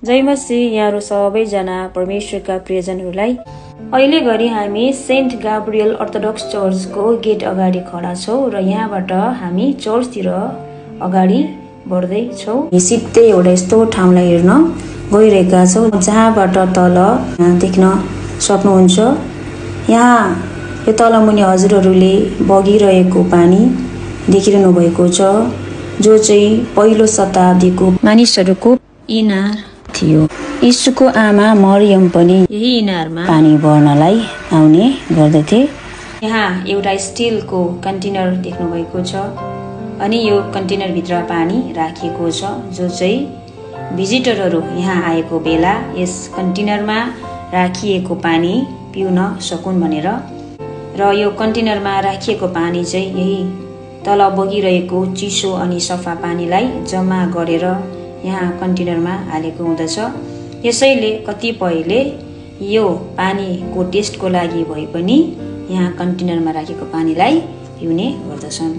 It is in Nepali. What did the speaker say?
जय मसीह। यहाँहरू सबैजना परमेश्वरका प्रियजनहरूलाई अहिले घरि हामी सेन्ट गाब्रियल अर्थोडक्स चर्चको गेट अगाडि खडा छौँ र यहाँबाट हामी चर्चतिर अगाडि बढ्दैछौँ। सिधै एउटा यस्तो ठाउँलाई हेर्न गइरहेका छौँ जहाँबाट तल देख्न सक्नुहुन्छ। यहाँ यो तलमुनि हजुरहरूले बगिरहेको पानी देखिरहनु भएको छ, जो चाहिँ पहिलो शताब्दीको मानिसहरूको इनार थियो। यीशुको आमा मरियम पनि यही इनारमा पानी भर्नलाई आउने गर्दथे। यहाँ एउटा स्टिलको कन्टेनर देख्नु भएको छ अनि यो कन्टेनरभित्र पानी राखिएको छ, जो चाहिँ भिजिटरहरू यहाँ आएको बेला यस कन्टेनरमा राखिएको पानी पिउन सकुन् भनेर। र यो कन्टेनरमा राखिएको पानी चाहिँ यही तल बगिरहेको चिसो अनि सफा पानीलाई जम्मा गरेर यहाँ कन्टेनरमा हालेको हुँदछ। यसैले कतिपयले यो पानीको टेस्टको लागि भए पनि यहाँ कन्टेनरमा राखेको पानीलाई पिउने गर्दछन्।